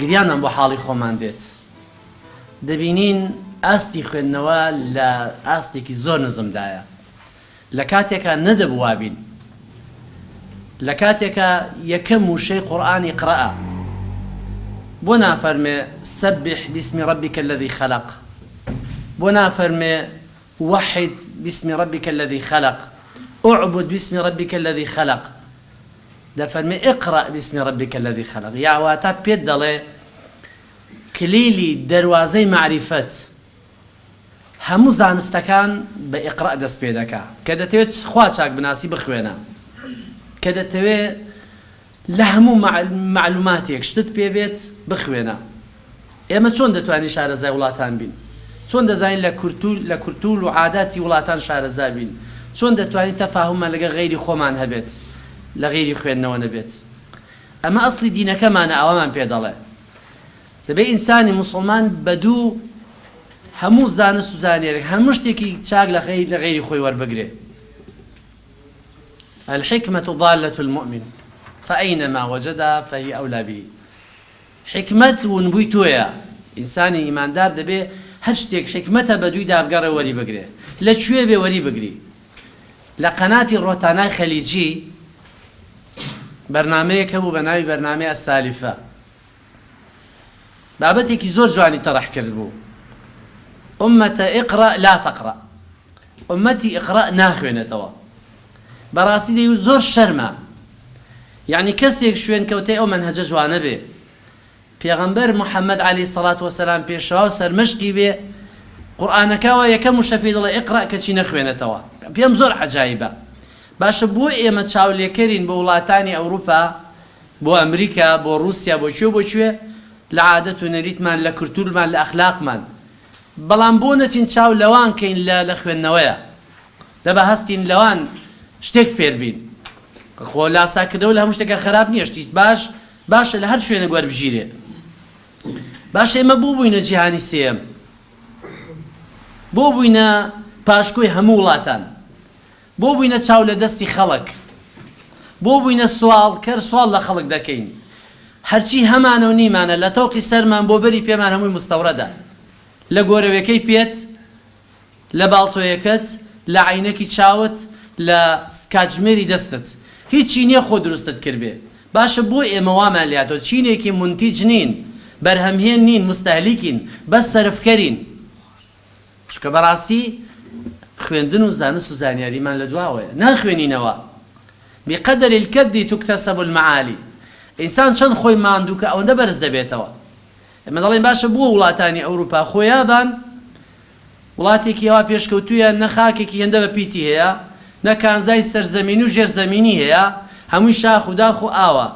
گریانمان بۆ حاڵی خۆمان دێت. دەبینین ئاستی خوێندنەوە لە ئاستێکی زۆر نزمدایە. لە کاتێکا نەدەبوو وابین. لە کاتێکا یەکەم وشەی قورئان اقرأ ە. بۆ نافەرمێ سبح باسم ربک الذی خلق؟ بۆ نافەرمێ وحد باسم ربک الذی خلق؟ اعبد باسم ربک الذی خلق؟ دەفەرمێ اقرأ باسم ربک الذی خلق. یا واتا پێت دەڵێ کلیلی دەروازەی مەعریفەت هەموو زانستەکان بە اقرأ دەست پێ دەکا. کە دەتەوێت خوا چاک بناسی بخوێنە. کە دەتەوێ لە هەموو مەعلوماتێک شتت پێ بێت بخوێنە. ئێمە چۆن دەتوانین شارەزای وڵاتان بین؟ چۆن دەزانین لە کورتول لە کولتور و عاداتی وڵاتان شارەزا بین؟ چۆن دەتوانین تەفاهوممان لەگەڵ غەیری خۆمان هەبێت لە غەیری خوێندنەوە نەبێت؟ ئەمە ئەسڵی دینەکەمانە ئاوامان پێ دەڵێ. دەبێ ئینسانی موسڵمان بەدوو هەموو زانست و زانیارێک هەموو شتێکی چاک لە غەیر لە غەیری خۆی وەربگرێ. الحکمة ضالة المؤمن فأینما وجدها فهی اولی به حیکمەت ونبووی تۆیە، ئینسانی ئیماندار دەبێ هەر شتێک حیکمەتە بەدوویدا بگەڕێ وەری بگرێ لە کوێ بێ وەری بگری. لە قەناتی ڕۆتانای خەلیجی بەرنامەیەک هەبوو بە ناوی بەرنامەی السالفە بابەتێکی زۆر جوانی تەڕح کردبوو امە اقرا لا تقرا ئوممەتی اقرا ناخوێنێتەوە بەڕاستی دەیوت زۆر شەرمە یەعنی کەسێک شوێنکەوتەی ئەو مەنهەجە جوانە بێ پێغەمبەر محمد علیە الصلوە والسلام پێشەوا و سەرمەشقی بێ قورئانەکە وا یەکەم وشە پێی دەڵێ اقرا کەچی نەخوێنێتەوە پێم زۆر عەجایبە باشە بۆ ئێمە چاولێکەرین بۆ وڵاتانی ئەوروپا بۆ ئەمریکا بۆ ڕوسیا بۆ کوێ بۆ کوێ لە عادەت و نەریتمان لە کلتورمان لە ئەخلاقمان بەڵام بۆ نەچین چاو لەوان کەین لە لە خوێندنەوەیا دەبا هەستین لەوان شتێک فێر بین خۆ لاساکردنەوە لە هەموو شتێکا خراپ نییە شتی باش باشە لە هەر شوێنێک وەربگیرێ باشە ئێمە بۆ بووینە جیهانی سێیەم بۆ بووینە پاشکۆی هەموو وڵاتان بۆ بووینە چاو لە دەستی خەڵک بۆ بووینە سواڵکەر سواڵ لە خەڵک دەکەین هەرچی هەمانە و نیمانە لە تەوقی سەرمان بۆ بەری پێمان هەمووی مستەوڕەدە لە گۆرەوێکەی پێت لە باڵتۆیەکەت لە عەینەکی چاوت لە کاتژمێری دەستت هیچی نیە خۆت دروستت کردبێ باشە بۆ ئێمە وامان لێهاتوە چینێکی مونتیج نین بەرهەمهێن نین موستەهلیکین بەس سەرفکەرین چونکە بەڕاستی خوێندن و زانست و زانیاریمان لە دواوەیە ناخوێنینەوە بقدر الکد تکتسب المعالی ئینسان چەند خۆی ماندوو کە ئەوەندە بەرز دەبێتەوە ئێمە دەڵێین باشە بۆ وڵاتانی ئەوروپا خۆ یابان وڵاتێکی ئەوا پێشکەوتوویە نە خاکێکی هێندە بە پیتی هەیە نە کانزای سەرزەمینی و ژێرزەمینی هەیە هەمووی شاخ و داخ و ئاوە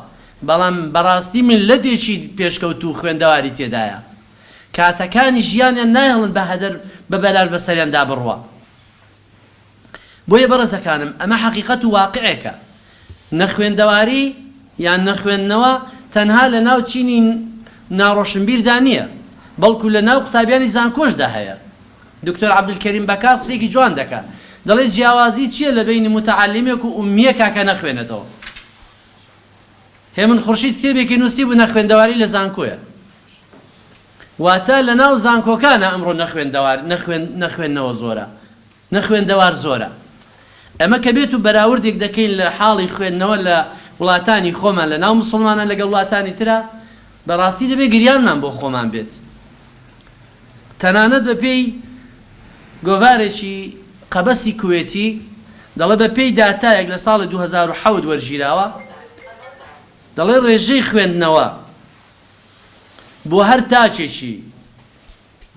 بەڵام بەڕاستی میللەتێکی پێشکەوتوو و خوێندەواری تێدایە کاتەکانی ژیانیان نایەڵن بە هەدەر بە بەلاش بەسەریاندا بڕوا. بۆیە بەڕێزەکانم ئەمە حەقیقەت و واقعێکە نەخوێندەواری یان نەخوێندنەوە تەنها لە ناو چینی ناڕۆشنبیردا نییە بەڵکو لە ناو قوتابیانی زانکۆشدا هەیە. دکتۆر عەبدولکەریم بەکار قسەیەکی جوان دەکا دەڵێ جیاوازی چییە لە بەینی موتەعەلیمێک و ئومییەکا کە نەخوێنێتەوە؟ هێمن خورشید کتێبێکی نووسیبوو نەخوێندەواری لە زانکۆیە. واتە لە ناو زانکۆکانا ئەمڕۆ نەخوێندەوار نەخوێندنەوە زۆرە، نەخوێندەوار زۆرە. ئەمە کە بێت و بەراوردێک دەکەین لە حاڵی خوێندنەوە لە وڵاتانی خۆمان لە ناو موسڵمانان لەگەڵ وڵاتانی ترا، بە ڕاستی دەبێ گریانمان بۆ خۆمان بێت. تەنانەت بە پێی گۆڤارێکی قەبەسی کوێتی دەڵێ بە پێی داتایەک لە ساڵی 2007 وەرگیراوە دەڵێ ڕێژەی خوێندنەوە بۆ هەر تاکێکی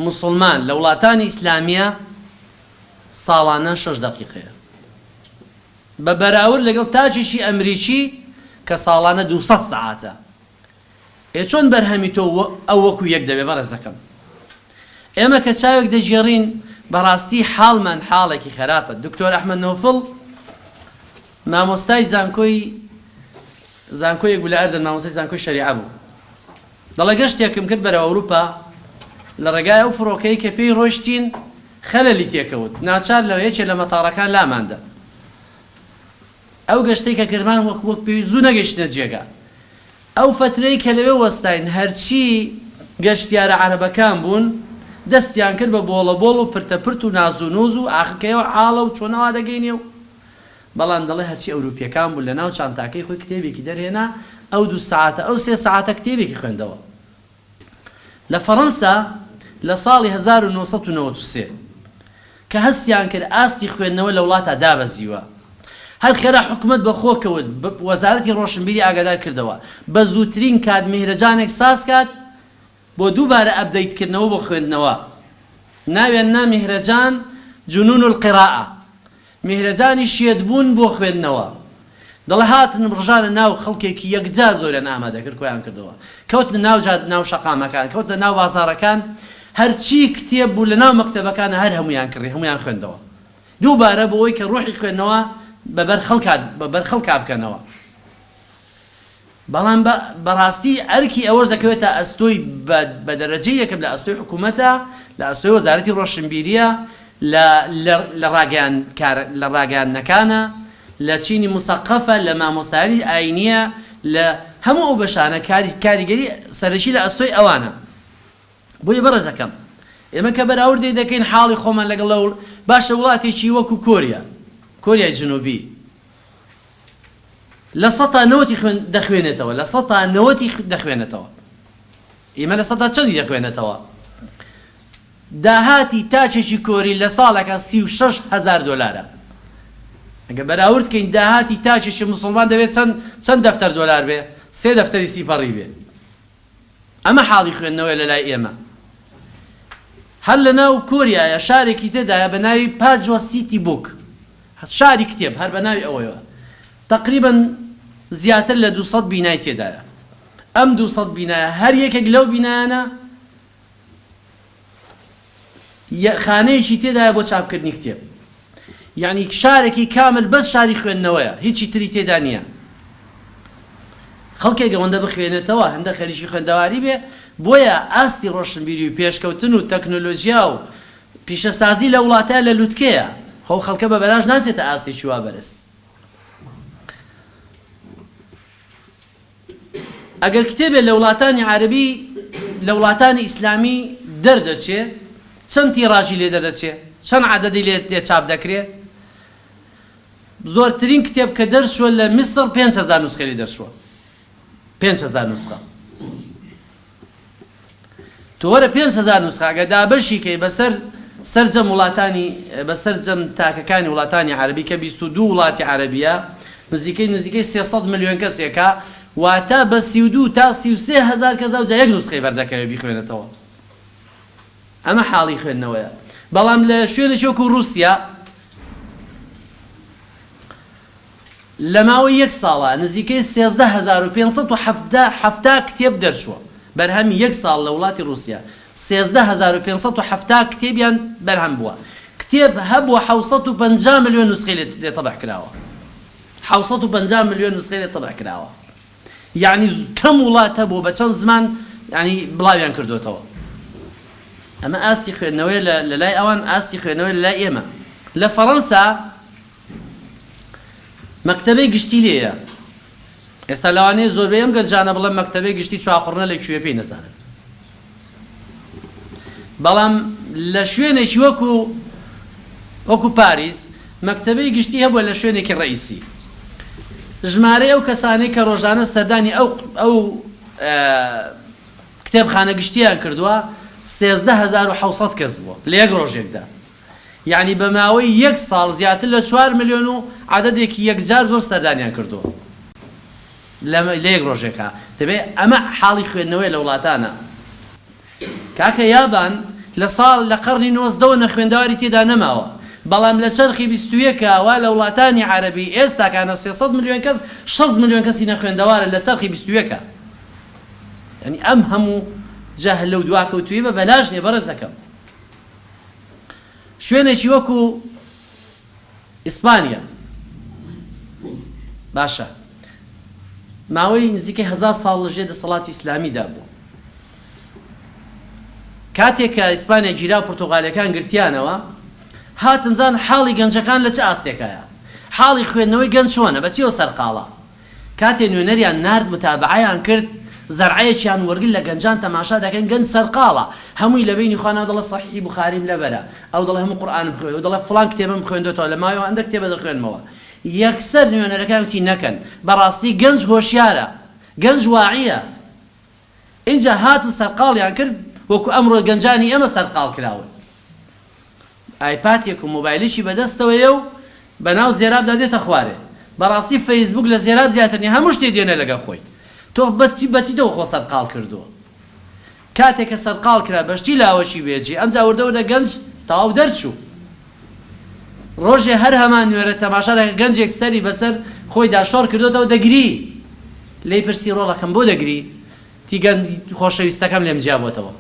موسڵمان لە وڵاتانی ئیسلامییە ساڵانە شەش دەقیقەیە بە بەراورد لەگەڵ تاکێکی ئەمریکی کە ساڵانە 200 سەعاتە. ئێ چۆن بەرهەمی تۆ و ئەو وەکو یەک دەبێ بەڕێزەکەم؟ ئێمە کە چاوێک دەگێڕین بەڕاستی حاڵمان حاڵێکی خەراپە. دکتۆر ئەحمەد نۆفڵ مامۆستای زانکۆی زانکۆیەک بوو لە ئەردەن مامۆستای زانکۆی شەریعە بوو دەڵێ گەشتێکم کرد بەرەو ئەوروپا لە ڕێگای ئەو فڕۆکەی کە پێی ڕۆیشتین خەلەلی تێکەوت ناچار لە یەکێ لە مەتاڕەکان لاماندا ئەو گەشتەی کە کردمان وەک وەک پێویست زوو نەگەیشتنە جێگا. ئەو فەترەی کە لەوێ وەستاین هەرچی گەشتیارە عەرەبەکان بوون دەستیان کرد بە بۆڵە بۆڵ و پرتە پرت و ناز و نوز و ئاخر کە ئێوە عاڵە و چۆن ئەوا دەگەینێ و بەڵام دەڵێ هەرچی ئەوروپیەکان بوون لە ناو چانتاکەی خۆی کتێبێکی دەرهێنا ئەو دوو سەعاتە ئەو سێ سەعاتە کتێبێکی خوێندەوە. لە فەڕەنسا لە ساڵی 1993 کە هەستیان کرد ئاستی خوێندنەوە لە وڵاتا دابەزیوە هەر خێرا حکومەت بە خۆ کەوت وەزارەتی ڕۆشنبیری ئاگادار کردەوە بە زووترین کات میهرەجانێک ساز کات بۆ دووبارە update کردنەوە بۆ خوێندنەوە ناویان نا میهرەجان جنون القراءە میهرەجانی شێت بوون بۆ خوێندنەوە. دەڵێ هاتن ڕژانە ناو خەڵکێکی یەکجار زۆریان ئامادە کرد کۆیان کردەوە. کەوتنە ناو جاد ناو شەقامەکان، کەوتنە ناو بازاڕەکان، هەرچی کتێب بوو لە ناو مەکتەبەکانا هەر هەموویان کڕی، هەموویان خوێندەوە. دووبارە بۆ ئەوەی کە ڕۆحی خوێندنەوە بە بەر خەڵکا بە بەر خەڵکا بکەنەوە. بەڵام بە بەڕاستی ئەرکی ئەوەش دەکەوێتە ئەستۆی بە بە دەرەجەی یەکەم لە ئەستۆی حکوومەتە، لە ئەستۆی وەزارەتی ڕۆشنبیرییە، لە لە لە ڕاگەیاندکار لە ڕاگەیاندنەکانە، لە چینی موسەقەفە، لە مامۆستایانی ئایینییە، لە هەموو ئەو بەشانە کاری کاریگەری سەرەکی لە ئەستۆی ئەوانە. بۆیە بەڕێزەکەم ئێمە کە بەراوردێ دەکەین حاڵی خۆمان لەگەڵ لە باشە وڵاتێکی وەکوو کۆریا، کۆریای جنووبی، لە سەتا نەوەتی خوێن دەخوێنێتەوە لە سەتا نەوەتی دەخوێنێتەوە ئیمە لە سەتا چەندی دەخوێنێتەوە داهاتی تاکێکی کۆری لە ساڵێکا 36 هەزار دۆلارە ئەگە بەراورد کەین داهاتی تاکێکی مسلمان دەبێت چەند چەند دەفتەر دۆلار بێ سێ دەفتەری سیپەڕی بێ ئەمە حاڵی خوێندنەوەیە لە لای ئێمە. هەر لە ناو کۆریایە شارێکی تێدایە بە ناوی پاجوە City Book شاری کتێب هەر بە ناوی ئەوەیەوە تەقریبەن زیاتر لە 200 بینای تێدایە ئەم 200 بینایە هەر یەکێک لەو بینایانە خانەیەکی تێدایە بۆ چاپکردنی کتێب. یەعنی شارێکی کامل بەس شاری خوێندنەوەیە هیچی تری تێدا نییە. خەڵکێک ئەوەندە بخوێنێتەوە هەندە خەریکی خوێندەواری بێ بۆیە ئاستی ڕۆشنبیری و پێشکەوتن و تەکنۆلۆجیا و پیشەسازی لە وڵاتە لە لوتکەیە. خۆ خەڵکە بە بەلاش ناچێتە ئاستێکی وا بەرز. ئەگەر کتێبێ لە وڵاتانی عەرەبی لە وڵاتانی ئیسلامی دەردەچێ چەند تیڕاژی لێ دەردەچێ؟ چەند عەدەدی لێ لێ چاپ دەکرێ؟ زۆرترین کتێب کە دەرچووە لە میسڕ 5000 نوسخەی لێ دەرچووە 5000 نوسخە تۆ وەرە 5000 نوسخە ئەگەر دابەشی کەی بەسەر سەرجەم وڵاتانی بەسەر جەم تاکەکانی وڵاتانی عەرەبی کە 22 وڵاتی عەرەبیە نزیکەی نزیکەی 300 ملیۆن کەسێکە واتە بە 32 تا 33 هەزار کەس ئەوجا یەک نوسخەی بەردەکەوێ بیخوێنێتەوە ئەمە حاڵی خوێندنەوەیە بەڵام لە شوێنێکی وەکو ڕووسیا لە ماوەی یەک ساڵا نزیکەی 13570 کتێب دەرچووە، بەرهەمی یەک ساڵ لە وڵاتی ڕووسیا 13570 کتێبیان بەرهەم بووە، کتێب هەبووە 750 ملیۆن نوسخەی لێ تەبع کراوە، 750 ملیۆن نوسخەی لێ تەبع کراوە، یەعنی کەم وڵات هەبووە بە چەند زمان یەعنی بڵاویان کردۆتەوە. ئەمە ئاستی خوێندنەوەیە لە لای ئەوان، ئاستی خوێندنەوەیە لە لای ئێمە. لە فەڕەنسا مەکتەبەی گشتی لێیە. ئێستا لەوانەیە زۆربەی ئەم گەنجانە بڵێن مەکتەبەی گشتی چواقوڕنە لە کوێ پێی نەزانن. بەڵام لە شوێنێکی وەکو وەکو پاریس مەکتەبەی گشتی هەبووە لە شوێنێکی ڕەئیسی. ژمارەی ئەو کەسانەی کە ڕۆژانە سەردانی ئەو ئەو کتێبخانە گشتییان کردووە 13700 کەس بووە لە یەک ڕۆژێکدا. یەعنی بە ماوەی یەک ساڵ زیاتر لە چوار ملیۆن و عەدەدێکی یەکجار زۆر سەردانیان کردووە لە لە یەک ڕۆژێکا. دەبێ ئەمە حاڵی خوێندنەوەیە لە وڵاتانە. کاکە یابان لە ساڵ لە قەڕنی نۆزدەوە نەخوێندەواری تێدا نەماوە بەڵام لە چەرخی 21 وا لە وڵاتانی عەرەبی ئێستاکانە 300 ملیۆن کەس 60 ملیۆن کەسی نەخوێندەوارە لە چەرخی 21 ا. یەعنی ئەم هەموو جەهلە و دواکەوتوویە بە بەلاش نیە بەڕێزەکەم. شوێنێکی وەکو ئیسپانیا باشە ماوەی نزیکەی هەزار ساڵ لە ژێر دەسەڵاتی ئیسلامیدا بووە کاتێک کە ئیسپانیا گیرا و پرتغالیەکان گرتیانەوە هاتن زان حاڵی گەنجەکان لە چ ئاستێکایە حاڵی خوێندنەوەی گەنج چۆنە بە چیەوە سەرقاڵە کاتێ نوێنەریان نارد متابعەیان کرد. زەرعەیەکیان وەرگر لە گەنجان تەماشا دەکەن گەنج سەرقاڵە هەمووی لە بەینی خوانا دەڵێ سەحیحی بوخاریم لەبەرە ئەو دەڵێ هەموو قورئانم خوێ ئەو دەڵێ فڵان کتێبم خوێندۆتەوە لە ماوەی ئەوەندە کتێبە دەخوێنمەوە یەکسەر نوێنەرەکان وتی نەکەن بەڕاستی گەنج هۆشیارە گەنج واعیە ئینجا هاتن سەرقاڵیان کرد وەکو ئەمڕۆ گەنجانی ئێمە سەرقاڵ کراون ئایپاتێک و مۆبایلێکی بەدەستەوەیە و بەناو زێرابدا دێتە خوارێ بەڕاستی فەیسبوک لە زێراب زیاتر نیە هەموو شتێ دێنێ لەگەڵ خۆی تۆ بەچی بەچیتەوە خۆ سەرقاڵ کردووە کاتێک کە سەرقاڵ کرا بەشتی لاوەکی بێجێ ئەمجا وردە وردە گەنج تەواو دەرچوو ڕۆژێ هەر هەمان نوێرە تەماشا دەکا گەنجێک سەری بەسەر خۆیدا شۆڕ کردۆتەوە دەگری لێی پرسی ڕۆڵەکەم بۆ دەگری تی گەنج خۆشەویستەکەم لێم جیا بۆتەوە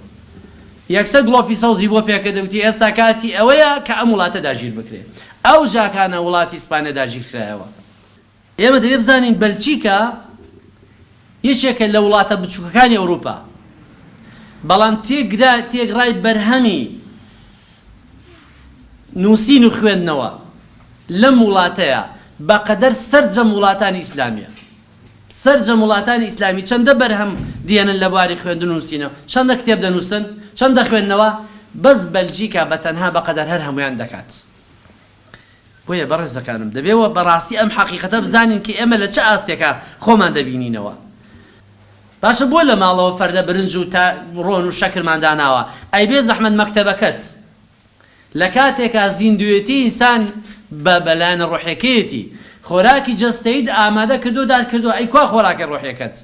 یەکسەر گڵۆپی سەوزی بۆ پێکرد وتی ئێستا کاتی ئەوەیە کە ئەم وڵاتە داگیر بکرێ ئەو جاکانە وڵاتی ئیسپانیا داگیر کرایەوە. ئێمە دەبێ بزانین بەلجیکا یەکێکە لە وڵاتە بچووکەکانی ئەوروپا، بەڵام تێگرا تێگڕای بەرهەمی نووسین و خوێندنەوە لەم وڵاتەیە بەقەدەر سەرجەم وڵاتانی ئیسلامییە. سەرجەم وڵاتانی ئیسلامی چەندە بەرهەم دێنن لە بواری خوێندن و نووسینەوە، چەندە کتێب دەنووسن، چەند دەخوێننەوە، بەس بەلجیکا بە تەنها بەقەدەر هەر هەموویان دەکات. بۆیە بەڕێزەکانم دەبێ وە بەڕاستی ئەم حەقیقەتە بزانین کە ئێمە لە چ ئاستێکا خۆمان دەبینینەوە. باشە بۆ لە ماڵەوە فەردە برنج و تا ڕۆن و شەکرمان داناوە؟ ئەی بێ زەحمەت مەکتەبەکەت لە کاتێکا زیندوێتی ئینسان بە بە لایەنە ڕۆحیەکەیەتی خۆراکی جەستەییت ئامادە کردووە دات کردووە ئەی کوا خۆراکە ڕۆحیەکەت؟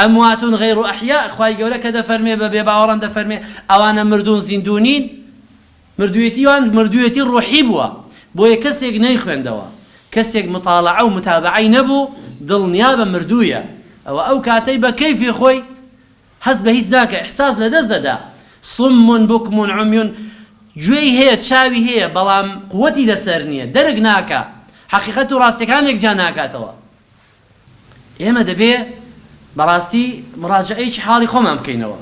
اموات غیر احیاء خوای گەورە کە دەفەرمێ بە بێباوەڕان دەفەرمێ ئەوانە مردوون زیندوو نین مردوویەتی وان مردوویەتی ڕۆحی بووە بۆیە کەسێک نەیخوێندەوە کەسێک مطالعە و متابعەی نەبوو دڵنیابە مردوویە ئەوە ئەو کاتەی بە کەیفی خۆی هەست بە هیچ ناکا ئیحساس لەدەست دەدا صم بکم عمی گوێی هەیە چاوی هەیە بەڵام قوتی لەسەر نییە دەرک ناکا حەقیقەت و ڕاستیەکان لێک جیا ناکاتەوە. ئێمە دەبێ بەڕاستی مڕاجەعەیەکی حاڵی خۆمان بکەینەوە.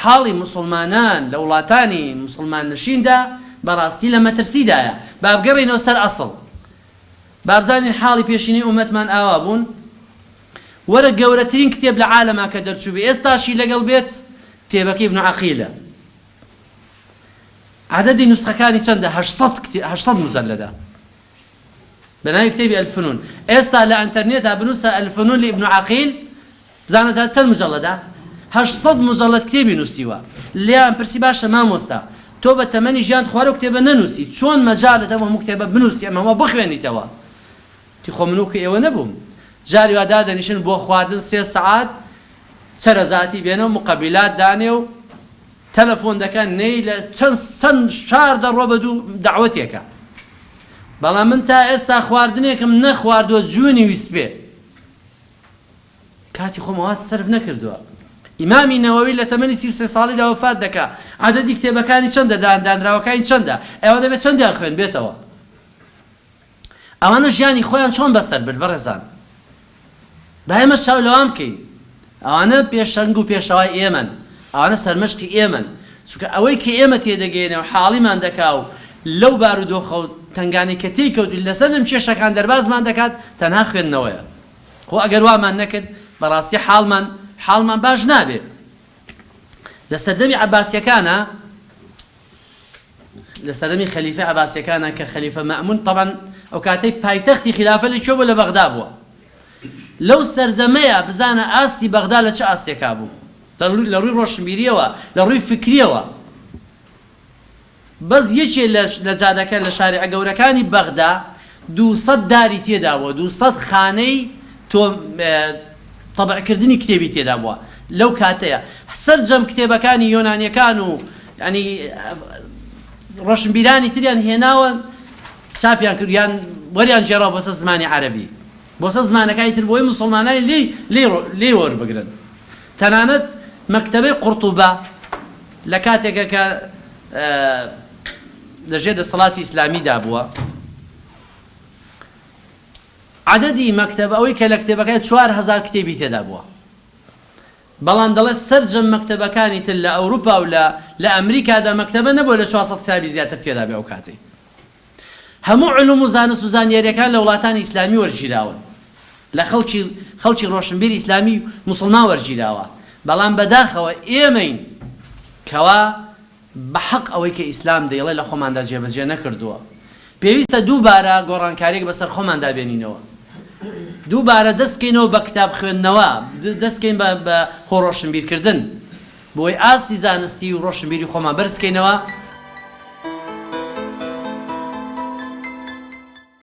حاڵی موسڵمانان لە وڵاتانی موسڵمان نشیندا بەڕاستی لە مەترسیدایە. با بگەڕێینەوە سەر ئەسڵ. با بزانین حاڵی پێشینەی ئوممەتمان ئاوا بوون؟ وەرە گەورەترین کتێب لە عالەما کە دەرچووبێ ئێستاشی لەگەڵ بێت کتێبەکەی ابن عەقیلە. عەدەدی نوسخەکانی چەندە؟ 800 کتێب، 800 موجەلەدە. بە ناوی کتێبی الفنون ئێستا لە ئەنتەرنێتا بنووسە الفنون لابن عقیل بزانە تا چەند مجەڵەدە 800 مجەڵەد کتێبی نووسیوە لێیان پرسی باشە مامۆستا تۆ بە تەمەنی ژیانت خوارەو کتێبە نەنووسی چۆن مەجالت هەبوو هەموو کتێبە بنووسی ئەم هەمووە بخوێنیتەوە وتی خۆ من وەکو ئێوە نەبووم جاری وا دادەنیشن بۆ خواردن سێ سەعات چەرەزاتی بێنە و مقەبیلات دانێ و تەلەفۆن دەکەن نەی لە چەند چەند شار دەڕۆ بە دوو دەعوەتێکە بەڵام من تا ئێستا خواردنێکم نەخواردووە جوونی ویستبێ کاتی خۆم ئەوها سەرف نەکردووە ئیمامی نەوەوی لە تەمەنی 33 ساڵیدا وەفات دەکا عەدەدی کتێبەکانی چەندە دان دانراوەکانی چەندە ئەوە دەبێت چەندیان خوێندبێتەوە ئەوانە ژیانی خۆیان چۆن بەسەر برد بەڕێزان؟ با ئێمەش چاو لەوان بکەین. ئەوانە پێشەنگ و پێشەوای ئێمەن، ئەوانە سەرمەشقی ئێمەن. چونکە ئەوەی کە ئێمە تێدەگەیەنێ و حاڵیمان دەکا و لەو بارودۆخە و تەنگانەی کە تێی کەوتوین لە سەرجەم کێشەکان دەربازمان دەکات تەنها خوێندنەوەیە. خۆ ئەگەر وامان نەکرد بەڕاستی حاڵمان حاڵمان باش نابێ. لە سەردەمی عەباسیەکانا، لە سەردەمی خەلیفەی عەباسیەکانا کە خەلیفە مەئمون تەبعەن ئەو کاتەی پایتەختی خیلافە لە کوێ بووە لە بەغدا بووە لەو سەردەمەیا بزانە ئاستی بەغدا لە چ ئاستێکا بوو لە ڕووی ڕۆشنبیریەوە لە ڕووی فکریەوە بەس یەکێ لە جادەکە لە شارعە گەورەکانی بەغدا 200 داری تێدا بووە 200 خانەی تۆ تەبعکردنی کتێبی تێدا بووە لەو کاتەیا سەرجەم کتێبەکانی یۆنانیەکان و یانی ڕۆشنبیرانی تریان هێناوە چاپیان کرد یان وەریان گێڕاوە بۆ سەر زمانی عەرەبی بۆ سەر زمانەکانی تر بۆی موسڵمانانی لێی لێی لێی وەربگرن تەنانەت مەکتەبەی قورتوبە لە کاتێکە کە لە ژێر دەسەڵاتی ئیسلامیدا بووە عەدەدی مەکتەبە ئەوەی کە لە کتێبەکەی 4000 کتێبی تێدا بووە بەڵام دەڵێت سەرجەم مەکتەبەکانی تر لە ئەوروپا و لە لە ئەمریکادا مەکتەبە نەبووە لە 400 کتابی زیاتر تێدا بێ ئەو کاتەی هەموو علوم و زانست و زانیاریەکان لە وڵاتانی ئیسلامی وەرگیراون. لە خەڵکی خەڵکی ڕۆشنبیر ئیسلامی و موسڵمان وەرگیراوە بەڵام بەداخەوە ئێمەین کەوا بە حەق ئەوەی کە ئیسلام دەیڵێ لە خۆماندا جێبەجێ نەکردووە. پێویستە دووبارە گۆڕانکاریەک بەسەر خۆماندا بێنینەوە. دووبارە دەست بکەینەوە بە کتاب خوێندنەوە، دەست بکەین بە بە خۆ ڕۆشنبیرکردن بۆی ئاستی زانستی و ڕۆشنبیری خۆمان بەرز بکەینەوە.